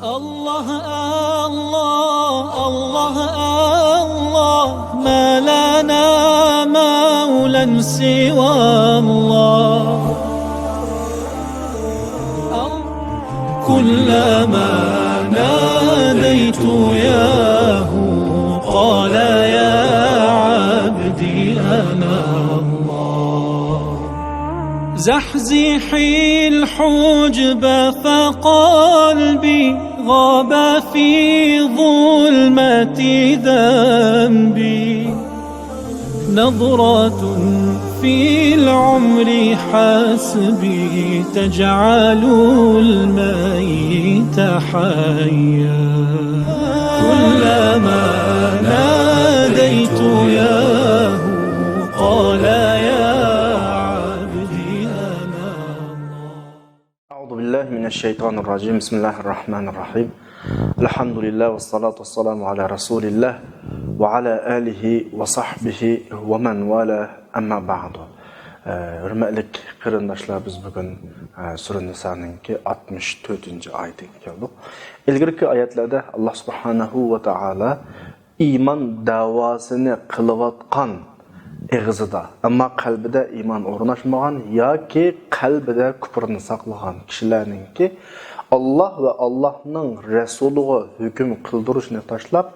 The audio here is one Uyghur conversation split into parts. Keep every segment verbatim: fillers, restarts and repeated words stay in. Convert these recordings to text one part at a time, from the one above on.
الله، الله، الله، الله، ما لنا مولى سوى الله. كلما ناديت ياه قال يا عبدي أنا الله. زحزحي الحجب فقلبي غاب في ظلمة ذنبي. نظرة في العمر حسبي تجعل الميت حيا. كلما ناديت ياه قال يا عبدي أنا الله. أعوذ بالله من الشيطان الرجيم. بسم الله الرحمن الرحيم. الحمد لله والصلاة والسلام على رسول الله وعلى آله وصحبه ومن والاه. أما بعد. ھۆرمەتلىك قېرىنداشلار، بىز بۈگۈن، ئە، سۈرە نىسانىڭكى ئاتمىش تۆتىنچى ئايىتىگە كەلدۇق. ئىلگىرىكى ئايەتلەردە ئاللا سۇبھانەھۇ ۋە تائالا ئىمان دەۋاسىنى قىلىۋاتقان، ئېغىزىدا، ئەمما قەلبىدە ئىمان ئورناشمىغان ياكى قەلبىدە كۇپرنى ساقلىغان كىشىلەرنىڭكى ئاللا ۋە ئاللانىڭ رەسۇلىغا ھۆكۈم قىلدۇرۇشنى تاشلاپ،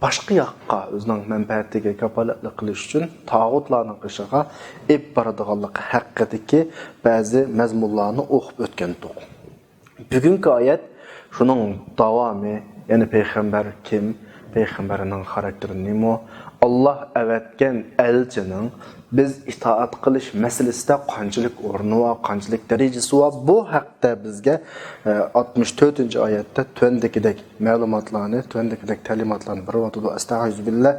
باشقا ياققا ئۆزىنىڭ مەنپەئەتىگە كاپالەتلىك قىلىش ئۈچۈن تاغۇتلارنىڭ قېشىغا ئېلىپ بارىدىغانلىقى ھەققىدىكى بەزى مەزمۇنلارنى ئوقۇپ ئۆتكەنتۇق. بۈگۈنكى ئايەت شۇنىڭ داۋامى، يەنى پەيغەمبەر كىم، پەيغەمبەرنىڭ خاراكتېرى نېمە، ئاللا ئەۋەتكەن ئەلچىنىڭ بىز ئىتائەت قىلىش مەسىلىسىدە قانچىلىك ئورنى بار، قانچىلىك دەرىجىسى بار، بۇ ھەقتە بىزگە، ئە، ئاتمىش تۆتىنچى ئايەتتە تۆۋەندىكىدەك مەلۇماتلارنى، تۆۋەندىكىدەك تەلىماتلارنى بېرىۋاتىدۇ. أستعيذ بالله.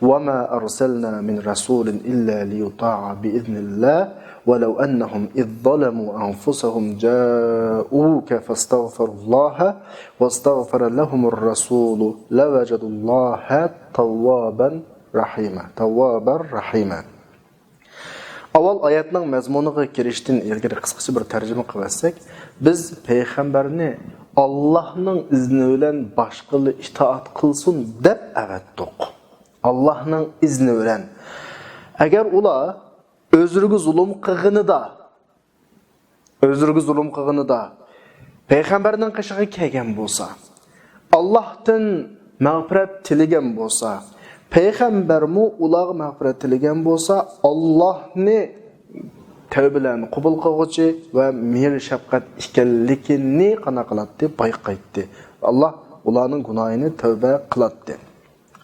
وما أرسلنا من رسول إلا ليطاع بإذن الله ولو أنهم إذ ظلموا أنفسهم جاءوك فاستغفروا الله واستغفر لهم الرسول لوجدوا الله توابا رحيما. توابا رحيما. ئاۋۋال ئايەتنىڭ مەزمۇنىغا كىرىشتىن ئىلگىرى قىسقىچە بىر تەرجىمە قىلىۋەتسەك، بىز پەيغەمبەرنى ئاللاھنىڭ ئىزنى بىلەن باشقىلار ئىتائەت قىلسۇن دەپ ئەۋەتتۇق. ئاللاھنىڭ ئىزنى بىلەن. ئەگەر ئۇلار ئۆزلىرىگە زۇلۇم قىلغىنىدا، ئۆزلىرىگە زۇلۇم قىلغىنىدا پەيغەمبەرنىڭ قېشىغا كەلگەن بولسا، ئاللاھتىن مەغپىرەت تىلىگەن بولسا، پەيغەمبەرمۇ ئۇلارغا مەغپىرەت تىلىگەن بولسا، ئاللاھنى تەۋبىلەرنى قوبۇل قىلغۇچى ۋە مېھىر شەپقەت ئىكەنلىكىنى قانداق قىلاتتى؟ بايقايتتى. ئاللاھ ئۇلارنىڭ گۇناھىنى تەۋبە قىلاتتى.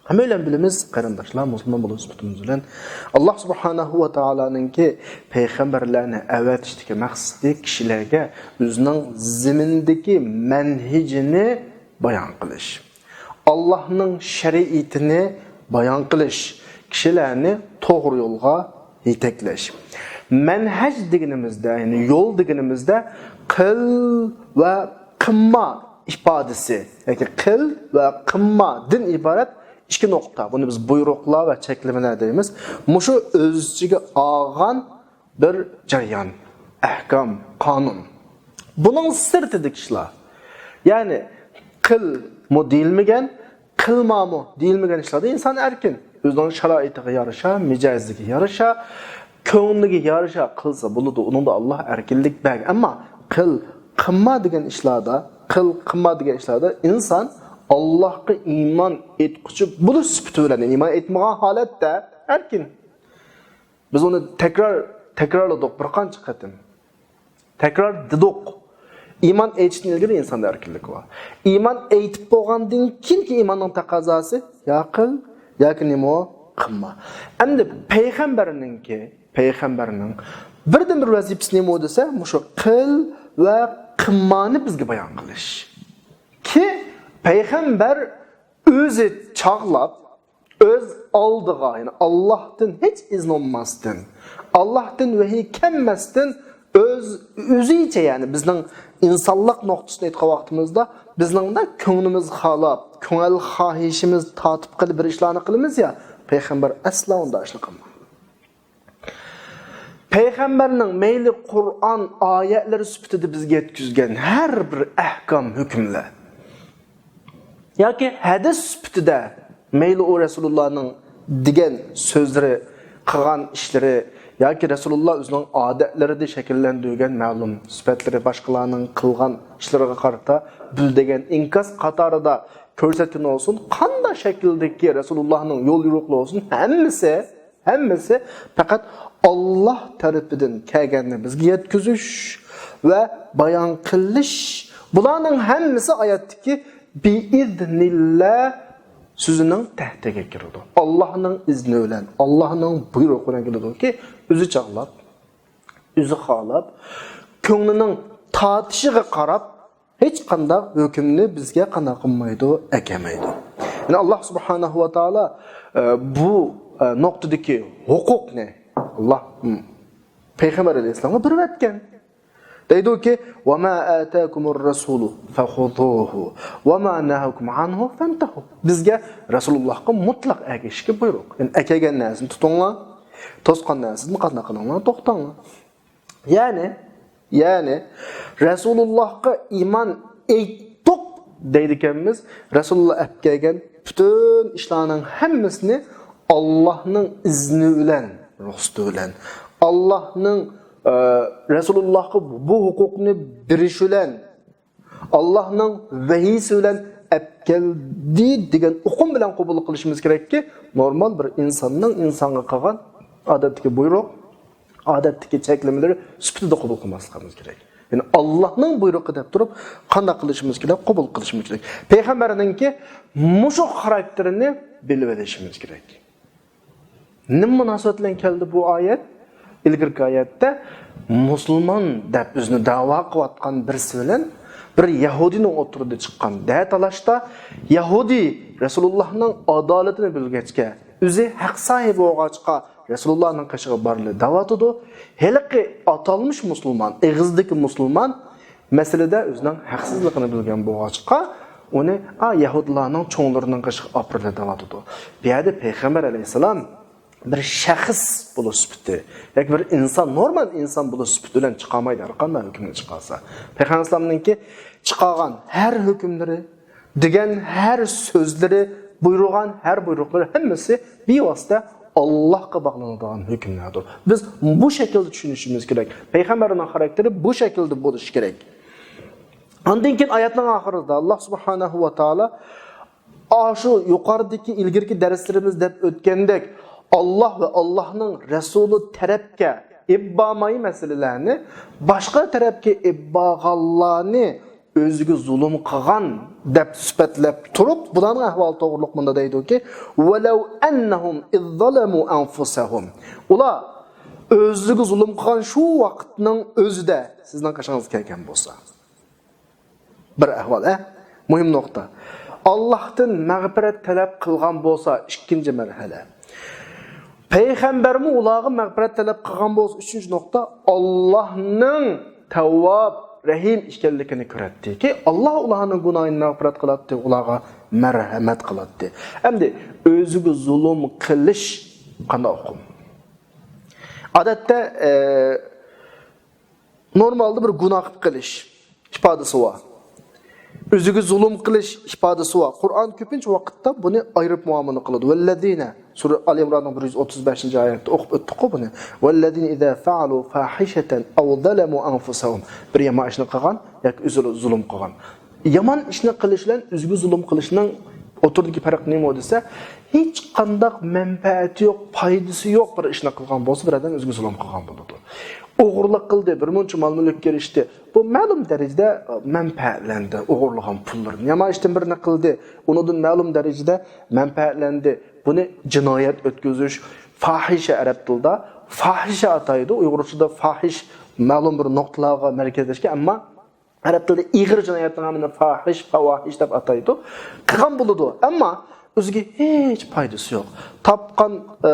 ھەممەيلەن بىلىمىز، قېرىنداشلار، مۇسۇلمان بولۇش سۈپىتىمىز بىلەن، ئاللاھ سۇبھانەھۇ ۋە تائالانىڭكى پەيغەمبەرلەرنى ئەۋەتىشتىكى مەقسىتى كىشىلەرگە ئۆزىنىڭ زېمىندىكى مەنھىجىنى بايان قىلىش، ئاللاھنىڭ شەرىئىتىنى بايان قىلىش، كىشىلەرنى توغرا يولغا يېتەكلەش. مەنھەج دېگىنىمىزدە، يەنى يول دېگىنىمىزدە قىل ۋە قىلما ئىپادىسى، ياكى قىل ۋە قىلمادىن ئىبارەت ئىككى نۇقتا. بۇنى بىز بۇيرۇقلار ۋە چەكلىمىلەر دەيمىز. مۇشۇ ئۆز ئىچىگە ئالغان بىر جەريان، ئەھكام، قانۇن. بۇنىڭ سىرتىدىكى ئىشلار، يەنى قىلمۇ دېيىلمىگەن، قىلمامۇ دېيىلمىگەن ئىشلاردا ئىنسان ئەركىن. ئۆزىنىڭ شارائىتىغا يارىشا، مىجەزىگە يارىشا، كۆڭلىگە يارىشا قىلسا بولىدۇ. ئۇنىڭدا ئاللاھ ئەركىنلىك بەرگەن. ئەمما قىل، قىلما دېگەن ئىشلاردا، قىل، قىلما دېگەن ئىشلاردا ئىنسان ئاللاھقا ئىمان ئېيتقۇچى بولۇش سۈپىتى بىلەن، ئىمان ئېيتمىغان ھالەتتە ئەركىن. بىز ئۇنى تەكرار، تەكرارلىدۇق بىر قانچە قېتىم. تەكرار دېدۇق. ئىمان ئېيتىشتىن ئىلگىرى ئىنساندا ئەركىنلىك بار. ئىمان ئېيتىپ بولغاندىن كېيىنكى ئىماننىڭ تەقەززاسى يا قىل، ياكى نېمە، قىلما. ئەمدى پەيغەمبەرنىڭكى، پەيغەمبەرنىڭ بىردىنبىر ۋەزىپىسى نېمە دېسە، مۇشۇ قىل ۋە قىلمانى بىزگە بايان قىلىش. كى پەيغەمبەر ئۆزى چاغلاپ، ئۆز ئالدىغا، يەنى ئاللاھتىن ھېچ ئىزىن بولماستىن، ئاللاھتىن ۋەھىي كەلمەستىن، ئۆز، ئۆزىچە، يەنى بىزنىڭ ئىنسانلىق نۇقتىسىدىن ئېيتقان ۋاقتىمىزدا، بىزنىڭ كۆڭلىمىز خالاپ، كۆڭۈل خاھىشىمىز تارتىپ قېلىپ بىر ئىشلارنى قىلىمىز يا، پەيغەمبەر ئەسلا ئۇنداق ئىشنى قىلمىغان. پەيغەمبەرنىڭ مەيلى قۇرئان ئايەتلىرى سۈپىتىدە بىزگە يەتكۈزگەن ھەر بىر ئەھكام، ھۆكۈملەر، ياكى ھەدىس سۈپىتىدە مەيلى ئۇ رەسۇلۇللانىڭ دېگەن سۆزلىرى، قىلغان ئىشلىرى ياكى رەسۇلۇللا ئۆزىنىڭ ئادەتلىرىدە شەكىللەندۈرگەن مەلۇم سۈپەتلىرى، باشقىلارنىڭ قىلغان ئىشلىرىغا قارىتا بىلدۈرگەن ئىنكاس قاتارىدا كۆرسەتكىنى بولسۇن، قانداق شەكىلدىكى رەسۇلۇللانىڭ يول يورۇقلىرى بولسۇن، ھەممىسى، ھەممىسى پەقەت ئاللا تەرىپىدىن كەلگەننى بىزگە يەتكۈزۈش ۋە بايان قىلىش، بۇلارنىڭ ھەممىسى ئايەتتىكى بىئىزنىللا سۆزىنىڭ تەھتىگە كىرىدۇ. ئاللانىڭ ئىزنى بىلەن، ئاللانىڭ بۇيرۇقى بىلەن كېلىدۇكى، ئۆزى چاغلاپ، ئۆزى خالاپ، كۆڭلىنىڭ تارتىشىغا قاراپ، ھېچقانداق ھۆكۈمنى بىزگە قانداق قىلمايدۇ، ئەكەلمەيدۇ. يەنى ئاللا سۇبھانەھۇ ۋە تائالا، ئە، بۇ، ئە، نۇقتىدىكى ھوقۇقنى ئاللا، م، پەيغەمبەر ئەلەيھىسسالامغا بېرىۋەتكەن. دەيدۇكى، «وما آتاكم الرسول فخذوه وما نهاكم عنه فانتهوا.» بىزگە رەسۇلۇللاھقا مۇتلەق ئەگىشىشكە بۇيرۇق. يەنى ئەكەلگەن نەرسىنى تۇتۇڭلار، توسقان نەرسىدىن قانداق قىلىڭلار، توختاڭلار. يەنى، يەنى رەسۇلۇللاھقا ئىمان ئېيتتۇق دەيدىكەنمىز. رەسۇلۇللا ئەپ كەلگەن پۈتۈن ئىشلارنىڭ ھەممىسىنى ئاللاھنىڭ ئىزنى بىلەن، رۇخسىتى بىلەن، ئاللاھنىڭ، ئە، رەسۇلۇللاھقا بۇ ھوقۇقنى بېرىشى بىلەن، ئاللاھنىڭ ۋەھىيسى بىلەن ئەپ كەلدى دېگەن ئۇقۇم بىلەن قوبۇل قىلىشىمىز كېرەككى، نورمال بىر ئىنساننىڭ ئىنسانغا قىلغان ئادەتتىكى بۇيرۇق، ئادەتتىكى چەكلىمىلىرى سۈپىتىدە قوبۇل قىلماسلىقىمىز كېرەك. يەنى ئاللاھنىڭ بۇيرۇقى دەپ تۇرۇپ، قانداق قىلىشىمىز كېرەك؟ قوبۇل قىلىشىمىز كېرەك. پەيغەمبەرنىڭكى مۇشۇ خاراكتېرىنى بىلىۋېلىشىمىز كېرەك. نېمە مۇناسىۋەت بىلەن كەلدى بۇ ئايەت؟ ئىلگىرىكى ئايەتتە مۇسۇلمان دەپ ئۆزىنى دەۋا قىلىۋاتقان بىرسى بىلەن بىر يەھۇدىينىڭ ئوتتۇرىدا چىققان دە تالاشتا، يەھۇدىي رەسۇلۇللاھنىڭ ئادالىتىنى بىلگەچكە، ئۆزى ھەق ساھىبى بولغاچقا، رەسۇلۇللاھنىڭ قېشىغا بارىلى دەۋاتىدۇ. ھېلىقى ئاتالمىش مۇسۇلمان، ئېغىزدىكى مۇسۇلمان مەسىلىدە ئۆزىنىڭ ھەقسىزلىقىنى بىلگەن بولغاچقا، ئۇنى، ئا، يەھۇدىيلارنىڭ چوڭلىرىنىڭ قېشىغا ئاپىرىلى دەۋاتىدۇ. بۇ يەردە پەيغەمبەر ئەلەيھىسسالام بىر شەخس بولۇش سۈپىتى ياكى بىر ئىنسان، نورمال ئىنسان بولۇش سۈپىتى بىلەن چىقالمايدۇ، ھەر قانداق ھۆكۈمنى چىقارسا. پەيغەمبەر ئەلەيھىسسالامنىڭكى چىقارغان ھەر ھۆكۈملىرى، دېگەن ھەر سۆزلىرى، بۇيرۇغان ھەر بۇيرۇقلىرى ھەممىسى بىۋاسىتە ئاللاھقا باغلىنىدىغان ھۆكۈملەردۇر. بىز بۇ شەكىلدە چۈشىنىشىمىز كېرەك. پەيغەمبەرنىڭ خاراكتېرى بۇ شەكىلدە بولۇشى كېرەك. ئاندىن كېيىن ئايەتنىڭ ئاخىرىدا ئاللا سۇبھانەھۇ ۋە تائالا ئاشۇ يۇقىرىدىكى ئىلگىرىكى دەرسلىرىمىز دەپ ئۆتكەندەك، ئاللا ۋە ئاللانىڭ رەسۇلى تەرەپكە ئېلىپ بارماي مەسىلىلەرنى، باشقا تەرەپكە ئېلىپ بارغانلارنى ئۆزىگە زۇلۇم قىلغان دەپ سۈپەتلەپ تۇرۇپ، بۇلارنىڭ ئەھۋالى توغرۇلۇق مۇنداق دەيدۇكى، «ولو أنهم إذ ظلموا أنفسهم.» ئۇلار ئۆزىگە زۇلۇم قىلغان شۇ ۋاقىتنىڭ ئۆزىدە، سىزنىڭ قېشىڭىزغا كەلگەن بولسا. بىر ئەھۋال، ئە؟ مۇھىم نۇقتا. ئاللاھتىن مەغپىرەت تەلەپ قىلغان بولسا، ئىككىنچى مەرھەلە. پەيغەمبەرمۇ ئۇلارغا مەغپىرەت تەلەپ قىلغان بولسا، ئۈچىنچى نۇقتا، ئاللاھنىڭ تەۋۋاب، رەھىم ئىكەنلىكىنى كۆرەتتىكى، ئاللاھ ئۇلارنىڭ گۇناھىنى مەغپىرەت قىلاتتى، ئۇلارغا مەرھەمەت قىلاتتى. ئەمدى ئۆزىگە زۇلۇم قىلىش قانداق ئۇقۇم؟ ئادەتتە، ئە، نورمالدا بىر گۇناھ قىلىپ قېلىش ئىپادىسى بار. ئۆزىگە زۇلۇم قىلىش ئىپادىسى بار. قۇرئان كۆپىنچە ۋاقىتتا بۇنى ئايرىپ مۇئامىلە قىلىدۇ. ۋەللەزىنە، سۈرە ئال ئىمراننىڭ بىر يۈز ئوتتۇز بەشىنچى ئايەتتە ئوقۇپ ئۆتتۇققۇ بۇنى. ۋەللەزىنە ئىزا فەئەلۇ فاھىشەتەن ئەۋ زەلەمۇ ئەنفۇسەھۇم. بىر يامان ئىشنى قىلغان ياكى ئۆزى زۇلۇم قىلغان. يامان ئىشنى قىلىش بىلەن ئۆزىگە زۇلۇم قىلىشنىڭ ئوتتۇرىدىكى پەرق نېمە دېسە، ھېچقانداق مەنپەئەتى يوق، پايدىسى يوق بىر ئىشنى قىلغان بولسا، بىر ئادەم ئۆزىگە زۇلۇم قىلغان بولىدۇ. ئوغرىلىق قىلدى، بىر مۇنچە مال-مۈلۈككە ئېرىشتى. بۇ مەلۇم دەرىجىدە مەنپەئەتلەندى ئوغرىلىغان پۇللىرىدىن. يامان ئىشتىن بىرنى قىلدى، ئۇنىڭدىن مەلۇم دەرىجىدە مەنپەئەتلەندى. بۇنى جىنايەت ئۆتكۈزۈش، فاھىشە ئەرەب تىلىدا فاھىشە ئاتايدۇ. ئۇيغۇرچىدا فاھىش مەلۇم بىر نۇقتىلارغا مەركەزلەشكەن، ئەمما ئەرەب تىلىدە ئېغىر جىنايەتنىڭ ھەممىنى فاھىش، پاۋاھىش دەپ ئاتايدۇ. قىلغان بولىدۇ، ئەمما ئۆزىگە ھېچ پايدىسى يوق. تاپقان، ئە،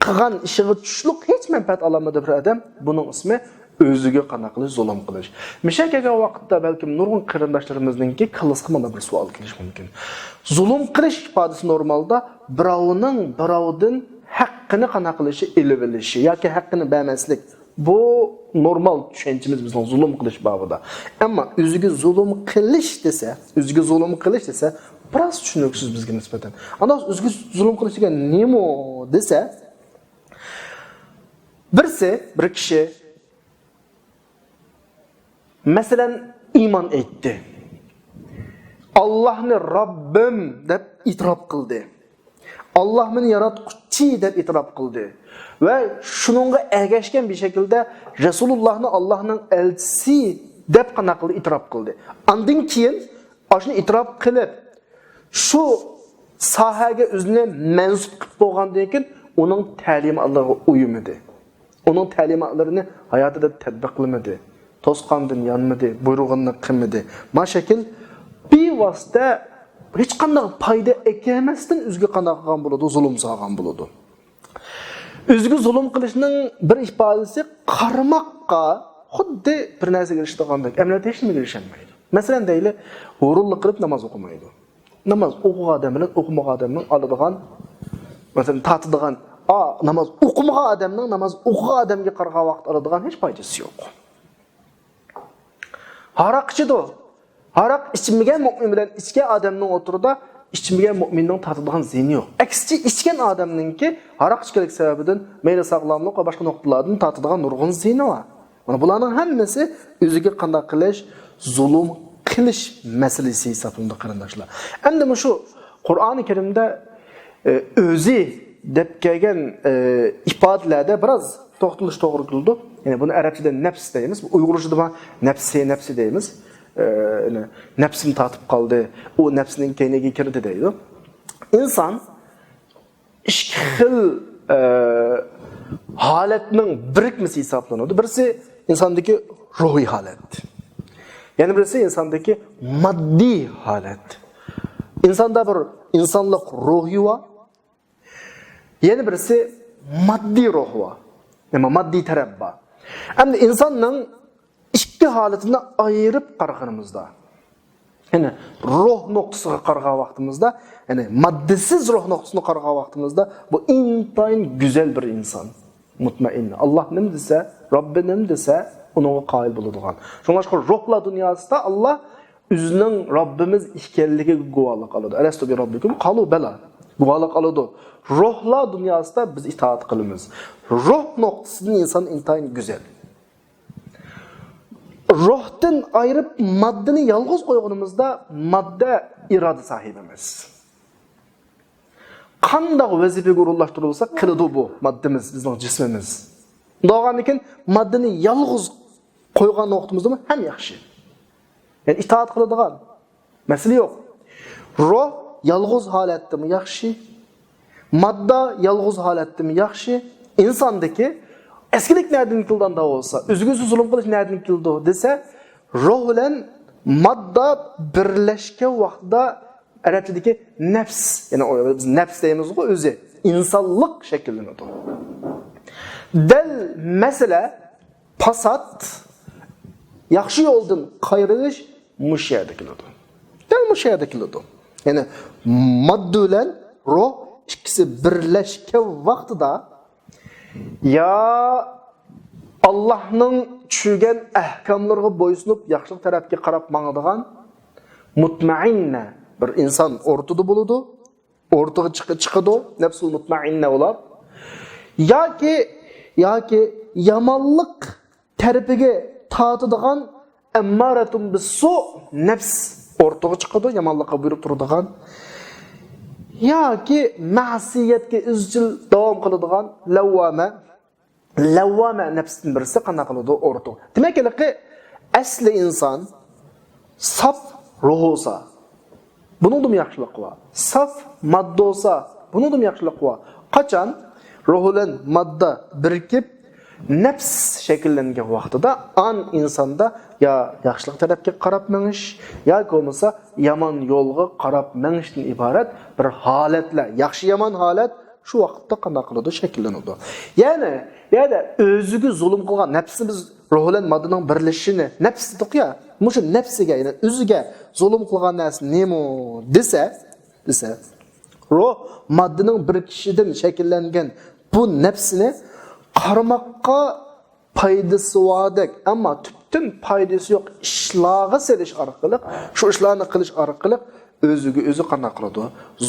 قىلغان ئىشىغا چۈشلۈك ھېچ مەنپەئەت ئالالمىدى بىر ئادەم. بۇنىڭ ئىسمى ئۆزىگە قانداق قىلىش، زۇلۇم قىلىش. مىشە كەلگەن ۋاقىتتا بەلكىم نۇرغۇن قېرىنداشلىرىمىزنىڭكى كاللىسىغا مانا بىر سوئال كېلىشى مۇمكىن. زۇلۇم قىلىش ئىپادىسى نورمالدا بىراۋنىڭ بىراۋدىن ھەققىنى قانداق قىلىشى، ئېلىۋېلىشى ياكى ھەققىنى بەرمەسلىك. بۇ نورمال چۈشەنچىمىز بىزنىڭ زۇلۇم قىلىش بابىدا. ئەمما ئۆزىگە زۇلۇم قىلىش دېسە، ئۆزىگە زۇلۇم قىلىش دېسە، بىراز چۈشىنىكسىز بىزگە نىسبەتەن. ئانداق ئۆزىگە زۇلۇم قىلىش دېگەن نېمە دېسە، بىرسى، بىر كىشى، مەسىلەن، ئىمان ئېيتتى. ئاللاھنى رەببىم دەپ ئېتىراپ قىلدى. ئاللاھ مېنى ياراتقۇچى دەپ ئېتىراپ قىلدى. ۋە شۇنىڭغا ئەگەشكەن بىر شەكىلدە رەسۇلۇللاھنى ئاللاھنىڭ ئەلچىسى دەپ قانداق قىلدى؟ ئېتىراپ قىلدى. ئاندىن كېيىن ئاشۇنى ئېتىراپ قىلىپ، شۇ ساھەگە ئۆزىنى مەنسۇپ قىلىپ بولغاندىن كېيىن ئۇنىڭ تەلىماتلىرىغا ئۇيمىدى. ئۇنىڭ تەلىماتلىرىنى ھاياتىدا تەتبىقلىمىدى. توسقاندىن يانمىدى، بۇيرۇغىنىنى قىلمىدى. ما شەكىل بىۋاسىتە ھېچقانداق پايدا ئەكەلمەستىن ئۆزىگە قانداق قىلغان بولىدۇ؟ زۇلۇم سالغان بولىدۇ. ئۆزىگە زۇلۇم قىلىشنىڭ بىر ئىپادىسى قارىماققا خۇددى بىر نەرسىگە ئېرىشىدىغاندەك، ئەمەلىيەتتە ھېچ نېمىگە ئېرىشەلمەيدۇ. مەسىلەن دەيلى، ھۇرۇنلۇق قىلىپ ناماز ئوقۇمايدۇ. ناماز ئوقۇغان ئادەم بىلەن ئوقۇمىغان ئادەمنىڭ ئالىدىغان، مەسىلەن، تارتىدىغان، ئا، ناماز ئوقۇمىغان ئادەمنىڭ ناماز ئوقۇغان ئادەمگە قارىغان ۋاقىت ئالىدىغان ھېچ پايدىسى يوق. ھاراق ئىچىدۇ. ھاراق ئىچمىگەن مۆمىن بىلەن ئىچكەن ئادەمنىڭ ئوتتۇرىدا ئىچمىگەن مۆمىننىڭ تارتىدىغان زىيىنى يوق. ئەكسىچە، ئىچكەن ئادەمنىڭكى ھاراق ئىچكەنلىك سەۋەبىدىن مەيلى ساغلاملىق ۋە باشقا نۇقتىلاردىن تارتىدىغان نۇرغۇن زىيىنى بار. مانا بۇلارنىڭ ھەممىسى ئۆزىگە قانداق قىلىش، زۇلۇم قىلىش مەسىلىسى ھېسابلىنىدۇ، قېرىنداشلار. ئەمدى مۇشۇ قۇرئانى كەرىمدە، ئە، ئۆزى دەپ كەلگەن، ئە، ئىپادىلەردە بىراز توختىلىش توغرا كېلىدۇ. يەنى بۇنى ئەرەبچىدە نەپس دەيمىز، ئۇيغۇرچىدا نەپسى، نەپسى دەيمىز. ئە، يەنى نەپسىم تارتىپ قالدى، ئۇ نەپسنىڭ كەينىگە كىردى دەيدۇ. ئىنسان ئىككى خىل، ئە، ھالەتنىڭ بىرىكمىسى ھېسابلىنىدۇ. بىرسى ئىنساندىكى روھىي ھالەت. يەنە بىرسى ئىنساندىكى ماددىي ھالەت. ئىنساندا بىر ئىنسانلىق روھى بار. يەنە بىرسى ماددىي روھ بار. نېمە، ماددىي تەرەپ بار. ئەمدى ئىنساننىڭ ئىككى ھالىتىنى ئايرىپ قارىغىنىمىزدا، يەنى روھ نۇقتىسىغا قارىغان ۋاقتىمىزدا، يەنى ماددىسىز روھ نۇقتىسىنى قارىغان ۋاقتىمىزدا، بۇ ئىنتايىن گۈزەل بىر ئىنسان. مۇتمەئىن. ئاللاھ نېمە دېسە، رەببى نېمە دېسە، ئۇنىڭغا قايىل بولىدىغان. شۇڭلاشقا روھلار دۇنياسىدا ئاللاھ ئۆزىنىڭ رەببىمىز ئىكەنلىكىگە گۇۋاھلىق ئالىدۇ. ئەلەستۇ بى رەببىكۇم؟ قالۇ بەلا. گۇۋاھلىق ئالىدۇ. روھلار دۇنياسىدا بىز ئىتائەت قىلىمىز. روھ نۇقتىسىدىن ئىنسان ئىنتايىن گۈزەل. روھتىن ئايرىپ ماددىنى يالغۇز قويغىنىمىزدا ماددا ئىرادە ساھىبى ئەمەس. قانداق ۋەزىپىگە ئورۇنلاشتۇرۇلسا قىلىدۇ بۇ ماددىمىز، بىزنىڭ جىسمىمىز. بولغاندىكىن ماددىنى يالغۇز قويغان ۋاقتىمىزدىمۇ ھەم ياخشى. يەنى ئىتائەت قىلىدىغان مەسىلە يوق. روھ يالغۇز ھالەتتىمۇ ياخشى، ماددا يالغۇز ھالەتتىمۇ ياخشى. ئىنساندىكى ئەسكىلىك نەدىن كېلىدۇ ئاندا بولسا، ئۆزىگە ئۆزى زۇلۇم قىلىش نەدىن كېلىدۇ دېسە، روھ بىلەن ماددا بىرلەشكەن ۋاقتىدا ئەرەبچىدىكى نەپس، يەنى ئۇ بىز نەپس دەيمىزغۇ، ئۆزى ئىنسانلىق شەكىللىنىدۇ. دەل مەسىلە پاسات، ياخشى يولدىن قايرىلىش مۇشۇ يەردە كېلىدۇ. دەل مۇشۇ يەردە كېلىدۇ. يەنى ماددا بىلەن روھ ئىككىسى بىرلەشكەن ۋاقتىدا يا ئاللاھنىڭ چۈشۈرگەن ئەھكاملىرىغا بويسۇنۇپ ياخشىلىق تەرەپكە قاراپ ماڭىدىغان مۇتمەئىننە بىر ئىنسان ئورتىدا بولىدۇ. ئورتىغا چىق-، چىقىدۇ، نەپسۇل مۇتمەئىننە بولۇپ. ياكى، ياكى يامانلىق تەرىپىگە تارتىدىغان ئەممارەتۇن بىسسۇ نەپس ئورتىغا چىقىدۇ، يامانلىققا بۇيرۇپ تۇرىدىغان. ياكى مەسىيەتكە ئىزچىل داۋام قىلىدىغان لەۋۋامە. لەۋۋامە نەپستىن بىرسى قانداق قىلىدۇ؟ ئورتۇق. دېمەك، ھېلىقى ئەسلى ئىنسان ساپ روھ بولسا، بۇنىڭدىمۇ ياخشىلىق بار. ساپ ماددا بولسا، بۇنىڭدىمۇ ياخشىلىق بار. قاچان روھ بىلەن ماددا بىرىكىپ، نەپس شەكىللەنگەن ۋاقتىدا، ئان ئىنساندا يا ياخشىلىق تەرەپكە قاراپ مېڭىش، ياكى بولمىسا يامان يولغا قاراپ مېڭىشتىن ئىبارەت بىر ھالەتلەر، ياخشى يامان ھالەت شۇ ۋاقىتتا قانداق قىلىدۇ؟ شەكىللىنىدۇ. يەنى، يەنى ئۆزىگە زۇلۇم قىلغان نەپسىمىز، روھ بىلەن ماددىنىڭ بىرلىشىشىنى، نەپس دېدۇق يا، مۇشۇ نەپسىگە، يەنى ئۆزىگە زۇلۇم قىلغان نەرسە نېمە دېسە، دېسە، روھ ماددىنىڭ بىرىكىشىدىن شەكىللەنگەن بۇ نەپسىنى قارىماققا پايدىسى باردەك، ئەمما تۈپتىن پايدىسى يوق ئىشلارغا سېلىش ئارقىلىق، شۇ ئىشلارنى قىلىش ئارقىلىق ئۆزىگە ئۆزى قانداق قىلىدۇ؟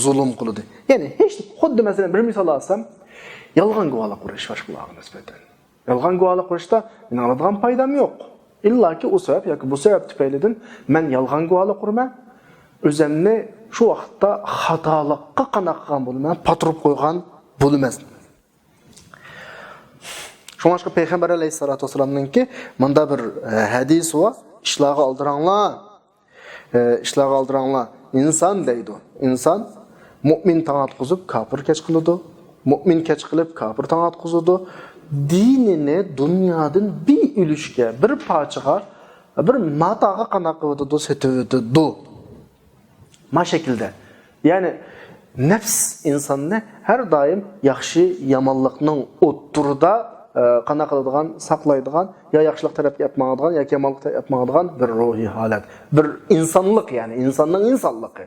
زۇلۇم قىلىدۇ. يەنى ھېچ، خۇددى مەسىلەن، بىر مىسال ئالسام، يالغان گۇۋاھلىق ئۇرۇش باشقىلارغا نىسبەتەن. يالغان گۇۋاھلىق ئۇرۇشتا مېنىڭ ئالىدىغان پايدام يوق. ئىللاكى ئۇ سەۋەب ياكى بۇ سەۋەب تۈپەيلىدىن مەن يالغان گۇۋاھلىق ئۇرىمەن. ئۆزۈمنى شۇ ۋاقىتتا خاتالىققا قانداق قىلغان بولىمەن؟ پاتۇرۇپ قويغان بولىمەن. شۇڭلاشقا پەيغەمبەر ئەلەيھىسسالاتۇ ۋەسسالامنىڭكى مۇنداق بىر، ئە، ھەدىسى بار، ئىشلارغا ئالدىراڭلار، ئە، ئىشلارغا ئالدىراڭلار. ئىنسان دەيدۇ، ئىنسان مۇئمىن تاڭ ئاتقۇزۇپ، كاپىر كەچ قىلىدۇ. مۇئمىن كەچ قىلىپ، كاپىر تاڭ ئاتقۇزىدۇ. دىنىنى دۇنيادىن بىر ئۈلۈشكە، بىر پارچىغا، بىر ماتاغا قانداق قىلىۋېتىدۇ؟ سېتىۋېتىدۇ. ما شەكىلدە. يەنى نەپس ئىنساننى ھەر دائىم ياخشى، يامانلىقنىڭ ئوتتۇرىدا، ئە، قانداق قىلىدىغان، ساقلايدىغان، يا ياخشىلىق تەرەپكە ئەپ ماڭىدىغان ياكى يامانلىق تەرەپكە ئەپ ماڭىدىغان بىر روھىي ھالەت. بىر ئىنسانلىق، يەنى ئىنساننىڭ ئىنسانلىقى.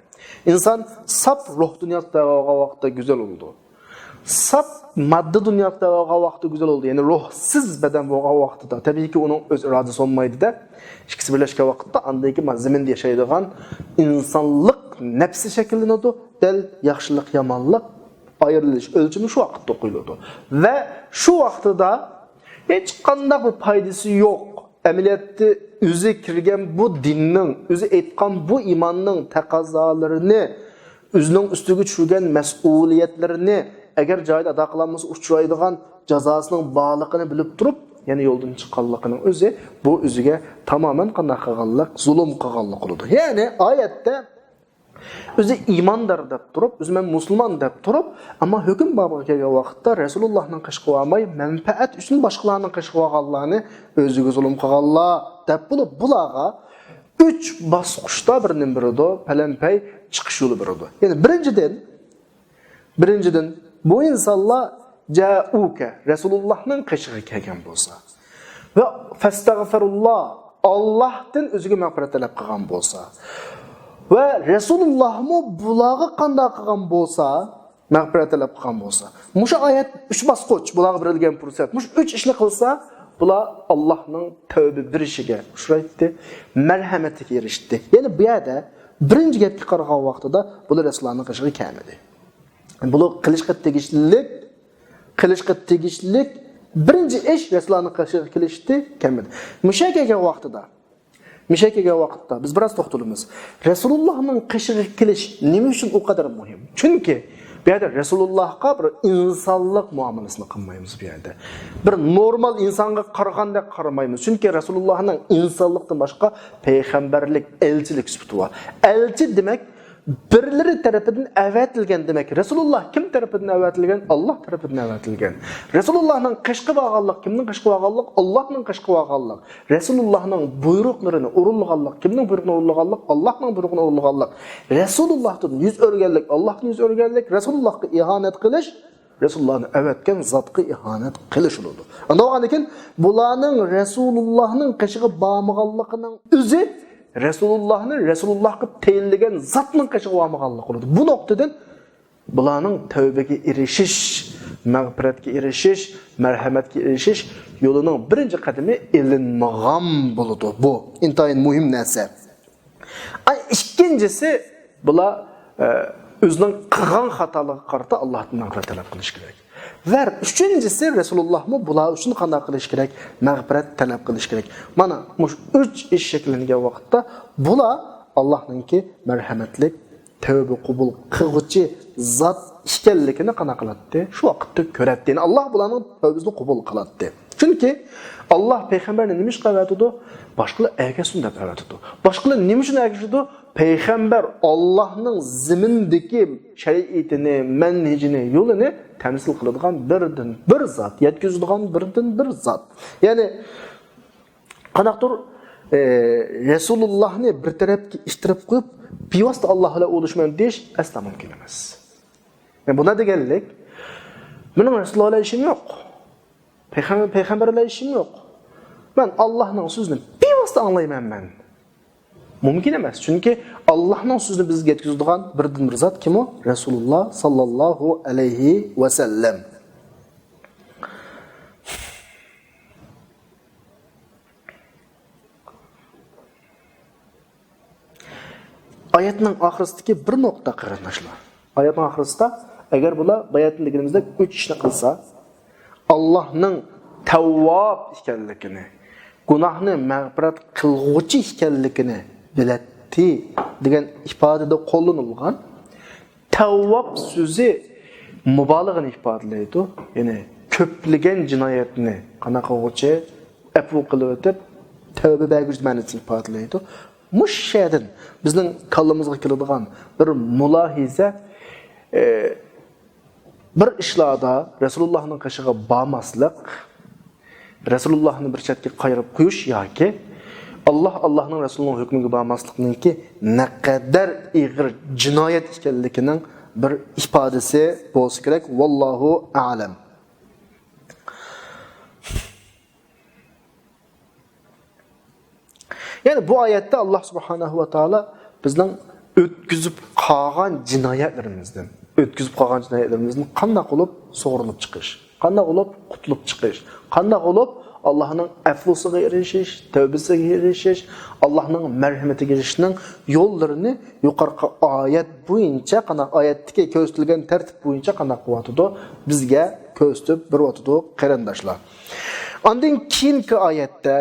ئىنسان ساپ روھ دۇنياسىدا بولغان ۋاقىتتا گۈزەل بولىدۇ. ساپ ماددا دۇنياسىدا بولغان ۋاقىتتا گۈزەل بولىدۇ. يەنى روھسىز بەدەن بولغان ۋاقتىدا، تەبىئىيكى، ئۇنىڭ ئۆز ئىرادىسى بولمايدۇ-دە. ئىككىسى بىرلەشكەن ۋاقىتتا، ئاندىن كېيىن مانا زېمىندا ياشايدىغان ئىنسانلىق نەپسى شەكىللىنىدۇ. دەل ياخشىلىق، يامانلىق ئايرىلىش ئۆلچىمى شۇ ۋاقىتتا قويۇلىدۇ. ۋە شۇ ۋاقتىدا ھېچقانداق بىر پايدىسى يوق. ئەمەلىيەتتە ئۆزى كىرگەن بۇ دىننىڭ، ئۆزى ئېيتقان بۇ ئىماننىڭ تەقەززالىرىنى، ئۆزىنىڭ ئۈستىگە چۈشۈرگەن مەسئۇلىيەتلىرىنى ئەگەر جايىدا ئادا قىلالمىسا ئۇچرايدىغان جازاسىنىڭ بارلىقىنى بىلىپ تۇرۇپ، يەنە يولدىن چىققانلىقىنىڭ ئۆزى بۇ ئۆزىگە تامامەن قانداق قىلغانلىق؟ زۇلۇم قىلغانلىق بولىدۇ. يەنى ئايەتتە ئۆزى ئىماندار دەپ تۇرۇپ، ئۆزى مەن مۇسۇلمان دەپ تۇرۇپ، ئەمما ھۆكۈم بابىغا كەلگەن ۋاقىتتا رەسۇلۇللاھنىڭ قېشىغا بارماي، مەنپەئەت ئۈچۈن باشقىلارنىڭ قېشىغا بارغانلارنى ئۆزىگە زۇلۇم قىلغانلار دەپ بولۇپ، بۇلارغا ئۈچ باسقۇچتا بىرنى بېرىدۇ، پەلەمپەي چىقىش يولى بېرىدۇ. يەنى بىرىنچىدىن، بىرىنچىدىن، بۇ ئىنسانلار جائۇكە، رەسۇلۇللاھنىڭ قېشىغا كەلگەن بولسا، ۋە فەستەغفىرۇللا، ئاللاھتىن ئۆزىگە مەغپىرەت تەلەپ قىلغان بولسا، ۋە رەسۇلۇللاھمۇ بۇلارغا قانداق قىلغان بولسا، مەغپىرەت تەلەپ قىلغان بولسا، مۇشۇ ئايەت ئۈچ باسقۇچ، بۇلارغا بېرىلگەن پۇرسەت، مۇشۇ ئۈچ ئىشنى قىلسا، بۇلار ئاللاھنىڭ تەۋبە بېرىشىگە ئۇچرايتتى، مەرھەمىتىگە ئېرىشتى. يەنى بۇ يەردە بىرىنچى گەپكە قارىغان ۋاقتىدا بۇلار رەسۇلۇللاھنىڭ قېشىغا كەلمىدى. بۇلار قىلىشقا تېگىشلىك، قىلىشقا تېگىشلىك بىرىنچى ئىش رەسۇلۇللاھنىڭ قېشىغا كېلىشتى، كەلمىدى. مۇشۇ كەلگەن ۋاقتىدا، مۇشۇ كەلگەن ۋاقىتتا بىز بىراز توختىلىمىز. رەسۇلۇللاھنىڭ قېشىغا كېلىش نېمە ئۈچۈن ئۇ قەدەر مۇھىم؟ چۈنكى بۇ يەردە رەسۇلۇللاھقا بىر ئىنسانلىق مۇئامىلىسىنى قىلمايمىز بۇ يەردە. بىر نورمال ئىنسانغا قارىغاندەك قارىمايمىز. چۈنكى رەسۇلۇللاھنىڭ ئىنسانلىقتىن باشقا پەيغەمبەرلىك، ئەلچىلىك سۈپىتى بار. ئەلچى دېمەك، بىرلىرى تەرىپىدىن ئەۋەتىلگەن دېمەك. رەسۇلۇللاھ كىم تەرىپىدىن ئەۋەتىلگەن؟ ئاللاھ تەرىپىدىن ئەۋەتىلگەن. رەسۇلۇللاھنىڭ قېشىغا بارغانلىق، كىمنىڭ قېشىغا بارغانلىق؟ ئاللاھنىڭ قېشىغا بارغانلىق. رەسۇلۇللاھنىڭ بۇيرۇقلىرىنى ئورۇنلىغانلىق، كىمنىڭ بۇيرۇقىنى ئورۇنلىغانلىق؟ ئاللاھنىڭ بۇيرۇقىنى ئورۇنلىغانلىق. رەسۇلۇللاھتىن يۈز ئۆرۈگەنلىك، ئاللاھتىن يۈز ئۆرۈگەنلىك، رەسۇلۇللاھقا ئىھانەت قىلىش، رەسۇلۇللاھنى ئەۋەتكەن زاتقا ئىھانەت قىلىش بولىدۇ. ئاندىن بولغاندىن كېيىن بۇلارنىڭ رەسۇلۇللاھنىڭ قېشىغا بارمىغانلىقىنىڭ ئۆزى رەسۇلۇللاھنى رەسۇلۇللاھقا تەيىنلىگەن زاتنىڭ قېشىغا بارمىغانلىق بولىدۇ. بۇ نۇقتىدىن بۇلارنىڭ تەۋبىگە ئېرىشىش، مەغپىرەتكە ئېرىشىش، مەرھەمەتكە ئېرىشىش يولىنىڭ بىرىنچى قەدىمى ئېلىنمىغان بولىدۇ. بۇ ئىنتايىن مۇھىم نەرسە. ئاي، ئىككىنچىسى، بۇلار، ئە، ئۆزىنىڭ قىلغان خاتالىقىغا قارىتا ئاللاھتىن مەغپىرەت تەلەپ قىلىش كېرەك. ۋە ئۈچىنچىسى، رەسۇلۇللاھمۇ بۇلار ئۈچۈن قانداق قىلىش كېرەك؟ مەغپىرەت تەلەپ قىلىش كېرەك. مانا مۇشۇ ئۈچ ئىش شەكىللەنگەن ۋاقىتتا بۇلار ئاللاھنىڭكى مەرھەمەتلىك، تەۋبە قوبۇل قىلغۇچى زات ئىكەنلىكىنى قانداق قىلاتتى؟ شۇ ۋاقىتتا كۆرەتتى. يەنى ئاللاھ بۇلارنىڭ تەۋبىسىنى قوبۇل قىلاتتى. چۈنكى ئاللاھ پەيغەمبەرنى نېمە ئىشقا ئەۋەتىدۇ؟ باشقىلار ئەگەشسۇن دەپ ئەۋەتىدۇ. باشقىلار نېمە ئۈچۈن ئەگىشىدۇ؟ پەيغەمبەر ئاللاھنىڭ زېمىندىكى شەرىئىتىنى، مەنھىجىنى، يولىنى تەمسىل قىلىدىغان بىردىن بىر زات، يەتكۈزىدىغان بىردىن بىر زات. يەنى قانداقتۇر، ئە، رەسۇلۇللاھنى بىر تەرەپكە ئىتتىرىپ قويۇپ، بىۋاسىتە ئاللاھ بىلەن ئۇلىشىمەن دېيىش ئەسلا مۇمكىن ئەمەس. يەنى بۇنداق دېگەنلىك، مېنىڭ رەسۇلۇللاھ بىلەن ئىشىم يوق. پەيغەم-، پەيغەمبەر بىلەن ئىشىم يوق. مەن ئاللاھنىڭ سۆزىنى بىۋاسىتە ئاڭلايمەن مەن. مۇمكىن ئەمەس. چۈنكى ئاللاھنىڭ سۆزىنى بىزگە يەتكۈزىدىغان بىردىنبىر زات كىم ئۇ؟ رەسۇلۇللاھ ساللاللاھۇ ئەلەيھى ۋەسەللەم. ئايەتنىڭ ئاخىرىسىدىكى بىر نۇقتا، قېرىنداشلار. ئايەتنىڭ ئاخىرىسىدا، ئەگەر بۇلار باياتىن دېگىنىمىزدەك ئۈچ ئىشنى قىلسا، ئاللاھنىڭ تەۋۋاب ئىكەنلىكىنى، گۇناھنى مەغپىرەت قىلغۇچى ئىكەنلىكىنى بىلەتتى دېگەن ئىپادىدە قوللىنىلغان. تەۋۋاب سۆزى مۇبالىغىنى ئىپادىلەيدۇ. يەنى كۆپلىگەن جىنايەتنى قانداق قىلغۇچى، ئەپۇ قىلىۋېتىپ، تەۋبە بەرگۈچى مەنىسىنى ئىپادىلەيدۇ. مۇشۇ يەردىن بىزنىڭ كاللىمىزغا كېلىدىغان بىر مۇلاھىزە، ئى، بىر ئىشلاردا رەسۇلۇللاھنىڭ قېشىغا بارماسلىق، رەسۇلۇللاھنى بىر چەتكە قايرىپ قويۇش ياكى ئاللاھ، ئاللاھنىڭ رەسۇلىنىڭ ھۆكمىگە بارماسلىقنىڭكى نەقەدەر ئېغىر جىنايەت ئىكەنلىكىنىڭ بىر ئىپادىسى بولسا كېرەك. ۋاللاھۇ ئەلەم. يەنى بۇ ئايەتتە ئاللاھ سۇبھانەھۇ ۋە تائالا بىزنىڭ ئۆتكۈزۈپ قالغان جىنايەتلىرىمىزدىن، ئۆتكۈزۈپ قالغان جىنايەتلىرىمىزدىن قانداق قىلىپ سۇغۇرۇلۇپ چىقىش، قانداق قىلىپ قۇتۇلۇپ چىقىش، قانداق قىلىپ ئاللاھنىڭ ئەفۇسىغا ئېرىشىش، تەۋبىسىگە ئېرىشىش، ئاللاھنىڭ مەرھىمىتىگە ئېرىشىشنىڭ يوللىرىنى يۇقىرىقى ئايەت بويىچە، قانداق، ئايەتتىكى كۆرسىتىلگەن تەرتىپ بويىچە قانداق قىلىۋاتىدۇ، بىزگە كۆرسىتىپ بېرىۋاتىدۇ، قېرىنداشلار. ئاندىن كېيىنكى ئايەتتە،